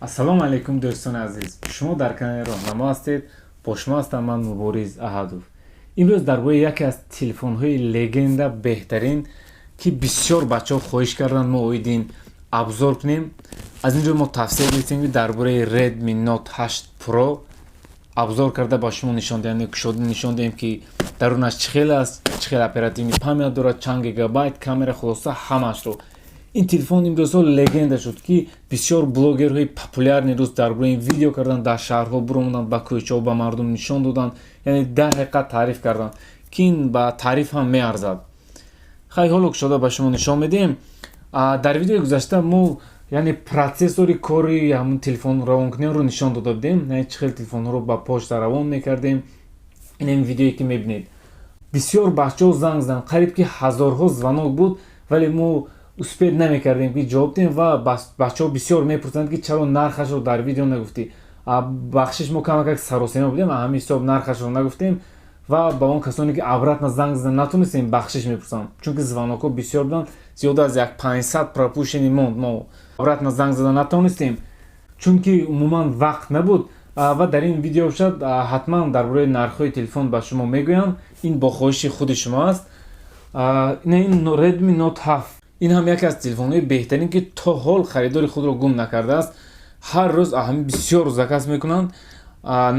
Ассалому алайкум, дӯстони азиз. Шумо дар канали Роҳнамо ҳастед. Бо шумо ҳастам ман, Мубориз Аҳадов. Имрӯз дар бораи яке аз телефонҳои легенда, беҳтарин, ки бисёр бачаҳо хоҳиш карданд, мо оид ин обзор кунем. Аз ин ҷо мо тавсия гирифтем, ки дар бораи Redmi Note 8 Pro обзор карда ба шумо нишон диҳем, кушода нишон диҳем, ки дарунаш чӣ хел аст, чӣ хел оперативный память дорад, чанд гигабайт, камера, хулоса, ҳамаашро. Ин телефон имрӯзҳо легенда шуд, ки бисёр блогерҳои популярный рӯз дар бораи ин видео карданд, дар шаҳрҳо буромаданд, ба кӯчаҳо, ба мардум нишон доданд, яъне дар ҳақиқат таъриф карданд, ки ин ба таъриф ҳам меарзад. Хай, ҳоло кушода ба шумо нишон медиҳем. Дар видеои гузашта мо, яъне, процессори кори ҳамун телефон равонкуниро нишон дода будем, яъне чӣ хел телефонҳоро ба почта равон мекардем. Ин видеое ки мебинед, бисёр бачаҳо занг заданд, қариб ки ҳазорҳо звонок буд, вале мо успеть намекардем, ки ҷавоб диҳем, ва бачаҳо бисёр мепурсанд, ки чаро нархашро дар видео нагуфтӣ. Бахшиш, мо камакак саросема будем, ҳамин ҳисоб нархашро нагуфтем ва ба он касоне ки обратно занг зада натонистем, бахшиш мепурсам, чунки звонокҳо бисёр буданд, зиёда аз як 500 пропущенный монд, мо обратно занг зада натонистем, чунки умуман вақт набуд. Ва дар ин видео бошад, ҳатман дар бораи нархҳои телефон ба шумо мегӯям. Ин бо хоҳиши худи шумо аст. Ин Redmi Note 7, ин ҳам яке аз телефонҳои беҳтарин, ки то ҳол харидори худро гум накардааст. Ҳар рӯз ҳами бисёр заказ мекунанд.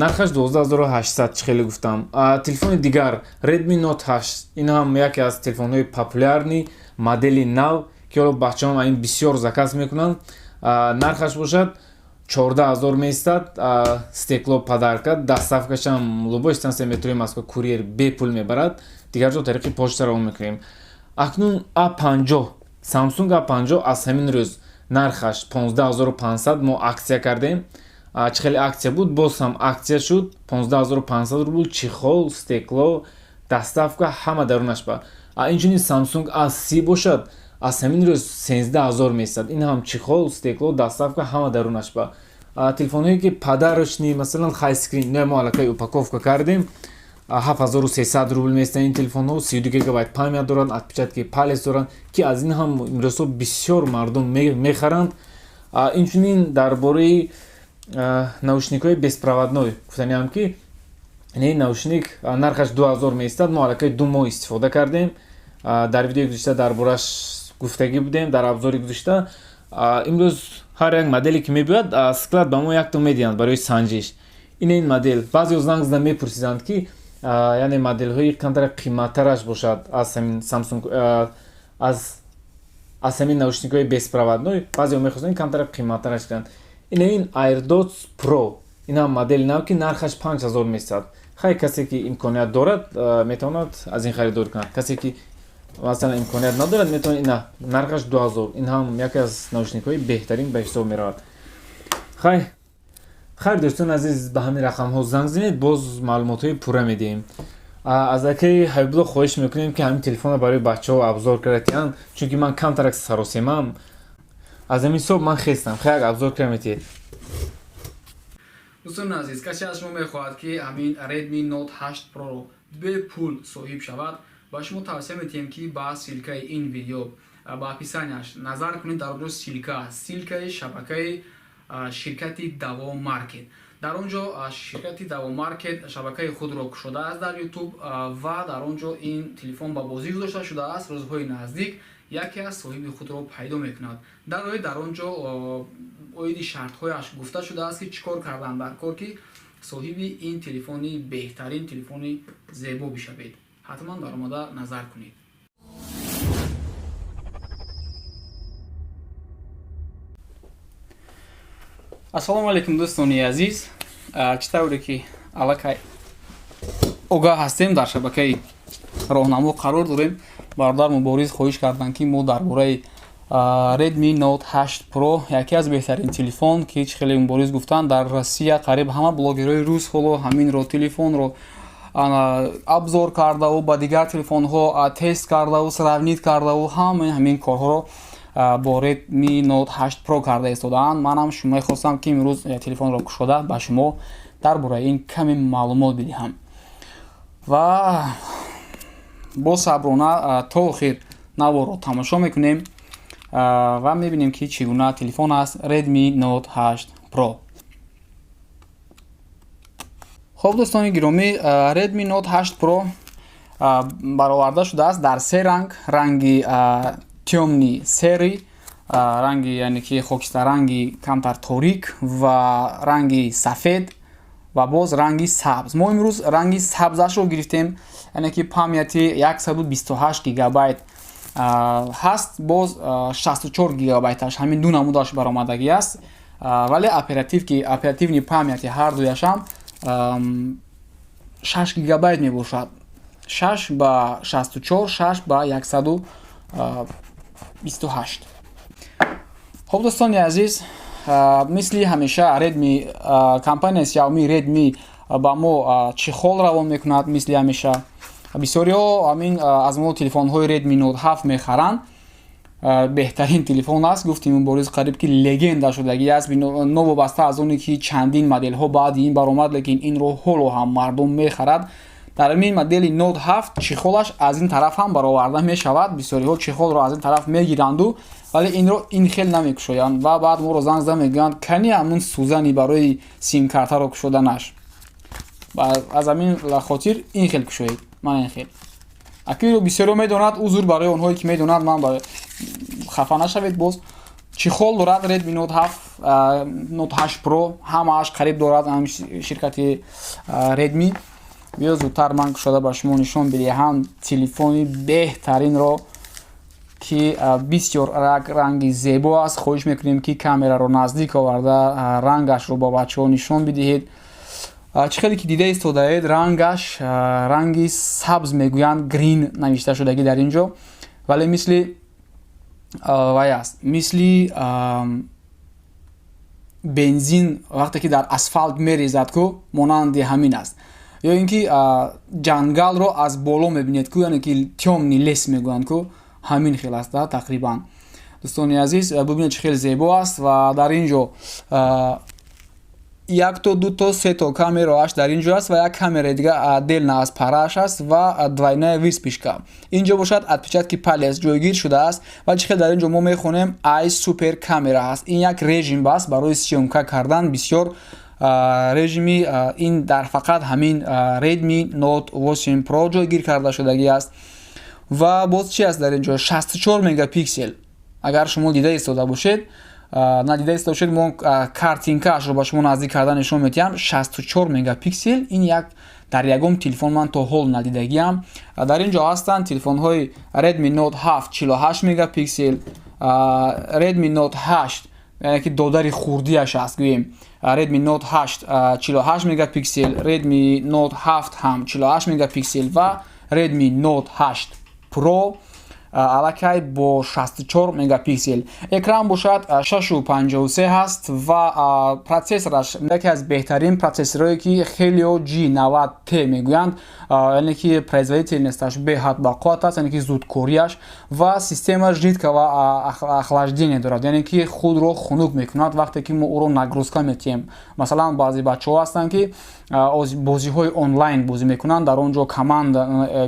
Нархаш 12 800, чӣ хеле гуфтам. Телефони дигар Redmi Note 8, ин ҳам яке аз телефонҳои популярный, модели нав, ки ҳоло бачаҳом ин бисёр заказ мекунанд. Нархаш бошад 14 000 меистад, стекло подарка, доставкашам любой станция метрои Москва курьер бепул мебарад, дигар ҷо тариқи почта равон мекунем. Акнун А50, Samsung А50, аз ҳамин рӯз нархаш 15 500. Мо акция кардем, чӣ хеле акция буд, боз ҳам акция шуд, 15 500 рубл, чехол, стекло, доставка, ҳама дарунаш. Ба инчунин Samsung A30 бошад, аз ҳамин рӯз 13 000 меистад. Ин ҳам чехол, стекло, доставка, ҳама дарунаш. Ба телефонҳое ки подарочный, масалан high screen, ино мо аллакай упаковка кардем, 7300 рубл меистанд ин телефонҳо, 32 гигабайт память доранд, отпечатки палец доранд, ки аз ин ҳам имрӯзҳо бисёр мардум мехаранд. Инчунин дар бораи наушникҳои беспроводной гуфтаниам, ки ин наушник нархаш 2000 меистад. Мо аллакай 2 моҳ истифода кардем, дар видеои гузашта дар борааш гуфтагӣ будем, дар обзори гузашта. Имрӯз ҳар як моделе ки мебиёяд склад, ба мо якто медиҳанд барои санҷиш. Ин модел, баъзео занг зада мепурсиданд, ки яъне моделҳои камтар қиматтараш бошад аз ҳамин Samsung, аз ҳамин наушникҳои беспроводной, баъзео мехостанд камтар қиматтараш кунанд. Ин AirDots Pro, ин ҳам модели нав, ки нархаш 5000 меистад. Хай, касе ки имконият дорад, метавонад аз ин харидорӣ кунад, касе ки масалан имконият надорад, метавонад, ина нархаш 2000. Ин ҳам яке аз наушникҳои беҳтарин ба ҳисоб меравад. Хай, хайр, дӯстони азиз, ба ҳамин рақамҳо занг занед, боз маълумотҳои пурра медиҳем. Аз акаи Ҳабибулло хоҳиш мекунем, ки ҳамин телефонро барои бачаҳо обзор карда диҳанд, чунки ман камтарак саросемаам, аз ҳамин ҳисоб ман хестам. Хай, як обзор карда метиҳед. Дӯстони азиз, касе аз шумо мехоҳад, ки ҳамин Redmi Note 8 Pro бепул соҳиб шавад, ба шумо тавсия метиҳем, ки ба ссылкаи ин видео, ба описанияш назар кунед. Дар онҷо ссылка, ссылкаи шабакаи ширкати Даво Маркет. Дар он ҷо ширкати Даво Маркет шабакаи худро кушодааст дар Ютуб ва дар он ҷо ин телефон ба бозӣ гузошта шудааст. Рӯзҳои наздик яке аз соҳиби худро пайдо мекунад. Дар ои дар он ҷо оиди шартҳояш гуфта шудааст, ки чӣ кор кардан дар кор, ки соҳиби ин телефони беҳтарин, телефони зебо бишавед. Ҳатман даромада назар кунед. Ассалому алайкум, дӯстони азиз. Чӣ тавре ки аллакай огаҳ ҳастем, дар шабакаи Роҳнамо қарор дорем. Бародар Мубориз хоҳиш карданд, ки мо дар бораи Redmi Note 8 Pro, яке аз беҳтарин телефон, ки чӣ хеле Мубориз гуфтанд, дар Россия қариб ҳама блогерҳои рус ҳоло ҳаминро телефонро обзор кардаву ба дигар телефонҳо тест кардаву сравнить кардаву ҳамаи ҳамин корҳоро бо Redmi Note 8 Pro карда истодаанд. Манам мехостам, ки имрӯз телефонро кушода ба шумо дар бораи ин каме маълумот бидиҳам ва бо саброна то охир наворро тамошо мекунем ва мебинем, ки чӣ гуна телефон аст Redmi Note 8. Pro. Хуб, дӯстони гиромӣ, Redmi Note 8 Pro бароварда шудааст дар се ранг: ранги тёмный серый, ранги, яъне ки хокистарранги камтар торик, ва ранги сафед, ва боз ранги сабз. Мо имрӯз ранги сабзашро гирифтем, яъне ки памяти 128 гигабайт ҳаст, боз 64 гигабайташ, ҳамин ду намудаш баромадагӣ аст, вале оперативный памяти ҳар дуяшам 6 гигабайт мебошад: 6 ба 64, 6 ба 128. Хуб, дӯстони азиз, мисли ҳамеша Redmi, компанияи Xiaomi Redmi ба мо чехол равон мекунад. Мисли ҳамеша бисёриҳо ҳамин аз мо телефонҳои Redmi Note 7 мехаранд. Беҳтарин телефон аст, гуфтим, Мубориз, қариб ки легенда шудагӣ аст, новобаста аз оне ки чандин моделҳо баъди ин баромад, лекин инро ҳоло ҳам мардум мехарад. Дар ин модели Note 7 чехолаш аз ин тараф ҳам бароварда мешавад. Бисёриҳо чехолро аз ин тараф мегиранду, вале инро ин хел намекушоянд ва баъд моро занг зада мегӯянд: «Кани ҳамун сӯзани барои симкартаро кушоданаш?» Аз ҳамин хотир ин хел кушоед, мана ин хел. Акиро бисёриҳо медонад, узр барои онҳое ки медонад, ман хафа нашавед. Боз чехол дорад Redmi Note 7, Note 8 Pro, ҳамааш қариб дорад ҳамин ширкати Redmi. Биё, зудтар ман кушода ба шумо нишон бидиҳам телефони беҳтаринро, ки бисёр ранги зебо аст. Хоҳиш мекунем, ки камераро наздик оварда, рангашро ба бачаҳо нишон бидиҳед. Чӣ хеле ки дида истодаед, рангаш ранги сабз мегӯянд, green навишта шудагӣ дар ин ҷо, вале мисли вай аст, мисли бензин вақте ки дар асфалт мерезад ку, монанди ҳамин аст, ё ин ки ҷангалро аз боло мебинед ку, яъне ки тёмный лес мегӯянд ку, ҳамин хел аст тақрибан. Дӯстони азиз, бубинед, чӣ хел зебо аст. Ва дар ин ҷо якто, дуто, сето камерааш дар ин ҷо аст ва як камераи дига отдельно аз парааш аст ва двойная вспышка. Ин ҷо бошад, отпечатки палец ҷойгир шудааст. Ва чӣ хел дар ин ҷо мо мехонем, AI супер камера ҳаст. Ин як режим аст барои съёмка кардан, бисёр режими ин дар фақат ҳамин Redmi Note 8 Pro ҷойгир карда шудагӣ аст. Ва боз чи аст дар ин ҷо? 64 мегапиксел. Агар шумо дида истода бошед, надида истода бошед, мо картинкаашро ба шумо наздик карда нишон медиҳам. 64 мегапиксел, ин як дар ягон телефон ман то ҳол надидагиам. Дар ин ҷо ҳастанд телефонҳои Redmi Note 7 48 мегапиксел, Redmi Note 8, яъне ки додари хурдиаш аст гӯем, Redmi Note 8 48 мегапиксел, Redmi Note 7 ҳам 48 мегапиксел ва Redmi Note 8 Pro аллакай бо 64 мегапиксел. Экран бошад 6,53 ҳаст ва процессораш яке аз беҳтарин процессорҳое ки Helio G90T мегӯянд, яъне ки производительносташ беҳад бақувват аст, яъне ки зудкориаш, ва система жидкого охлаждения дорад, яъне ки худро хунук мекунад, вақте ки мо ӯро нагрузка метиҳем. Масалан, баъзе бачаҳо ҳастанд, ки бозиҳои онлайн бозӣ мекунанд, дар он ҷо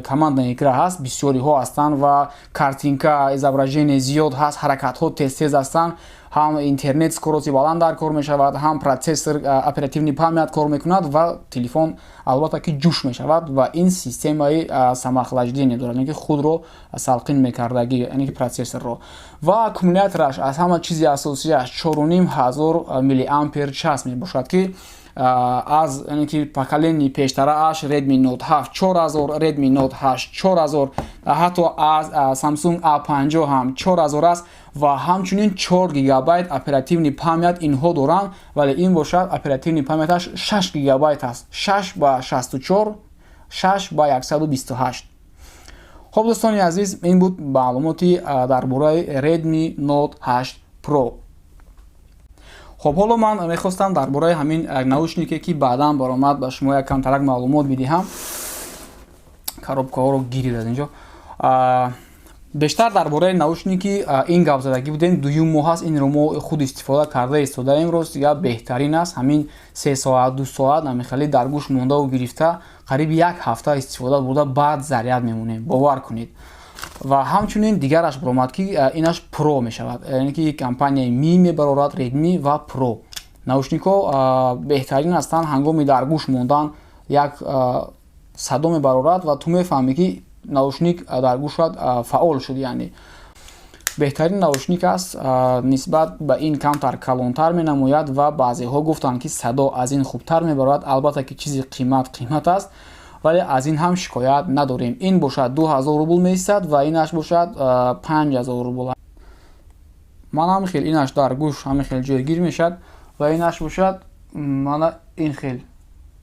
командная игра ҳаст, бисёриҳо ҳастанд ва картинка, изображение зиёд ҳаст, ҳаракатҳо тез тез ҳастанд, ҳам интернет скорости баланд дар кор мешавад, ҳам процессор, оперативный память кор мекунад ва телефон албатта ки ҷӯш мешавад. Ва ин системаи самоохлаждение дорад, яъне ки худро салқин мекардагӣ, яъне ки процессорро. Ва аккумулятораш, аз ҳама чизи асосиаш, 4500 миллиампер час мебошад, ки аз, яъне ки, поколение пештарааш Redmi Note 7 4000, Redmi Note 8 4000, ҳатто аз Samsung A50 ҳам 4000 аст. Ва ҳамчунин 4 гигабайт оперативный память инҳо доранд, вале ин бошад, оперативный памяташ 6 гигабайт аст: 6 ба 64, 6 ба 128. Хуб, дӯстони азиз, ин буд маълумоти дар бораи Redmi Note 8 Pro. Хуб, ҳоло ман мехостам дар бораи ҳамин наушнике, ки баъдан баромад, ба шумо як камтарак маълумот бидиҳам. Коробкаҳоро гирид аз инҷо. Бештар дар бораи наушники ин гап задагӣ будем. Дуюм моҳ аст, инро мо худ истифода карда истодаем. Рост дигар, беҳтарин аст. Ҳамин 3 соат, 2 соат ҳамихелӣ дар гӯш мондаву гирифта, қариб як ҳафта истифода бурда, баъд заряд мемонем, бовар кунед. Ва ҳамчунин дигараш баромад, ки инаш Pro мешавад, яъне ки компанияи Mi мебарорад, Redmi ва Pro. Наушникҳо беҳтарин ҳастанд. Ҳангоми дар гӯш мондан як садо мебарорад ва ту мефаҳмӣ, ки наушник дар гӯшат фаъол шуд. Яъне беҳтарин наушник аст. Нисбат ба ин камтар калонтар менамояд ва баъзеҳо гуфтанд, ки садо аз ин хубтар мебарорад. Албатта, ки чизи қимат қимат аст, вале аз ин ҳам шикоят надорем. Ин бошад 2000 рубл меистад ва инаш бошад 5000 рубл. Ман ҳамин хел инаш дар гӯш ҳамин хел ҷойгир мешавад ва инаш бошад мана ин хел.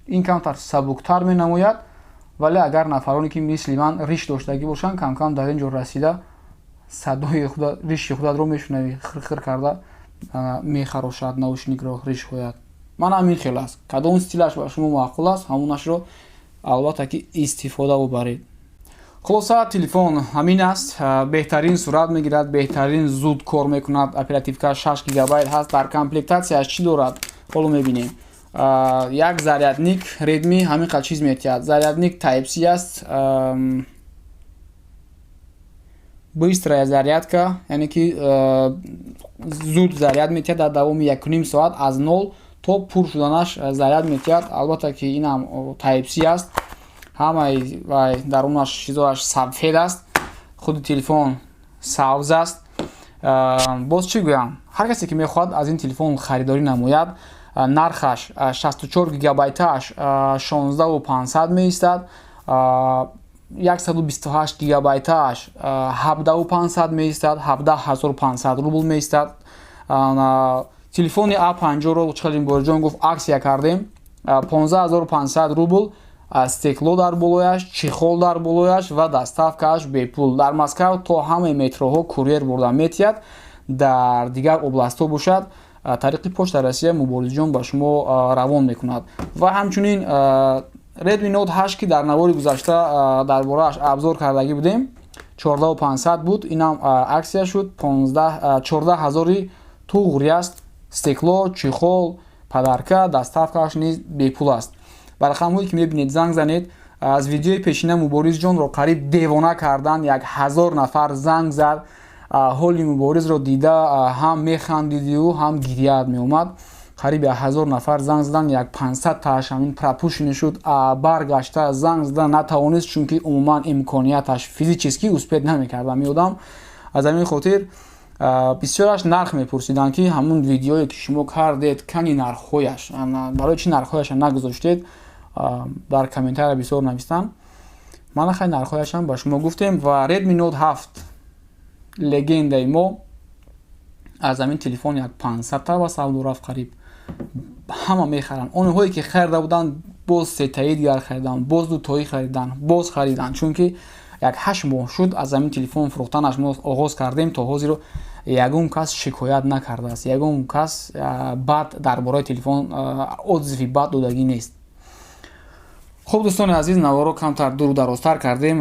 Ин камтар сабуктар менамояд, вале агар нафароне, ки мисли ман риш доштагӣ бошанд, камкам дар ин ҷо расида садои риши худатро мешунавӣ, хирхир карда мехарошад наушникро ришҳоят. Ман ҳамин хел аст. Кадом стилаш ба шумо маъқул аст, ҳамонашро албатта ки истифода бубаред. Хулоса, телефон ҳамин аст. Беҳтарин сурат мегирад, беҳтарин зуд кор мекунад. Оперативка 6 гигабайт ҳаст. Дар комплектатсияш чӣ дорад, ҳоло мебинем. Як зарядник Redmi ҳамин қадр чиз метиҳад. Зарядник Type C аст, быстрая зарядка, яъне ки зуд заряд метиҳад. Дар давоми 1,5 соат аз нол то пур шуданаш заряд метиҳад. Албатта ки инам Type C аст. Ҳамаи вай дарунаш, чизоаш сафед аст, худи телефон сабз аст. Боз чӣ гӯям? Ҳар касе ки мехоҳад аз ин телефон харидорӣ намояд, нархаш 64 гигабайтааш 16 500 меистад, 128 гигабайтааш 17 500 меистад, 17 500 рубл меистад. Телефони А50-ро, чӣ Борисҷон гуфт, акция кардем, 15 500 рубл. Стекло дар болояш, чехол дар болояш ва доставкааш бепул. Дар Москав то ҳамаи метроҳо курьер бурда метиҳад. Дар дигар областҳо бошад, тариқи Почта Россия Муборизҷон ба шумо равон мекунад. Ва ҳамчунин Redmi Note 8, ки дар навори гузашта дар борааш обзор кардагӣ будем, 14 500 буд. Инам акция шуд, 14 000 туғри аст. Стекло, чехол, подарка, доставкааш низ бепул аст. Ба рақамҳое ки мебинед, занг занед. Аз видеои пешина Муборизҷонро қариб девона кардан, 1000 нафар занг зад. Ҳоли Муборизро дида ҳам механдидию ҳам гирияат меомад. Қариб 1000 нафар занг задан, як 500 тааш ҳамин пропущенный шуд. Баргашта занг зада натавонист, чунки умуман имконияташ физически успеть намекард меодам. Аз ҳамин хотир бисёраш нарх мепурсиданд, ки ҳамун видеое ки шумо кардед, кани нархҳояш, барои чӣ нархҳояша нагузоштед? Дар комментария бисёр навистанд. Мана хай, нархҳояшам ба шумо гуфтем. Ва Redmi Note 7, легендаи мо, аз ҳамин телефон як 500 та ба савдо рафт. Қариб ҳама мехаранд. Онҳое ки харида буданд, боз сетаи дигар хариданд, боз дутоӣ хариданд, боз хариданд, чунки як 8 моҳ шуд аз ҳамин телефон фурӯхтанаш мо оғоз кардем, то ҳозиро ягон кас шикоят накардааст, ягон кас бад дар бораи телефон отзыви бад додагӣ нест. Хуб, дӯстони азиз, наворо камтар дуру дарозтар кардем.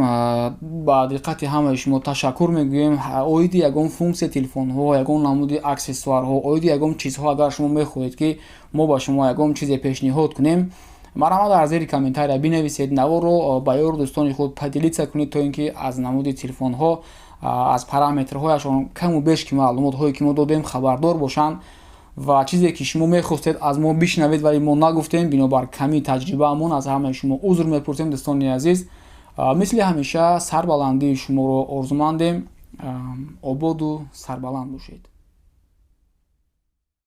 Ба диққати ҳамаи шумо ташаккур мегӯем. Оиди ягон функсия телефонҳо, ягон намуди аксессуарҳо, оиди ягон чизҳо агар шумо мехоҳед, ки мо ба шумо ягон чизе пешниҳод кунем, марҳамат, дар зери комментария бинависед. Наворро ба ёру дӯстони худ поделиться кунед, то ин ки аз намуди телефонҳо, аз параметрҳояшон каму беш ки маълумотҳое ки мо додем хабардор бошанд. Ва чизе ки шумо мехостед аз мо бишнавед, вале мо нагуфтем, бинобар камии таҷрибаамон аз ҳамаи шумо узр мепурсем. Дӯстони азиз, мисли ҳамеша сарбаландии шуморо орзумандем. Ободу сарбаланд бошед.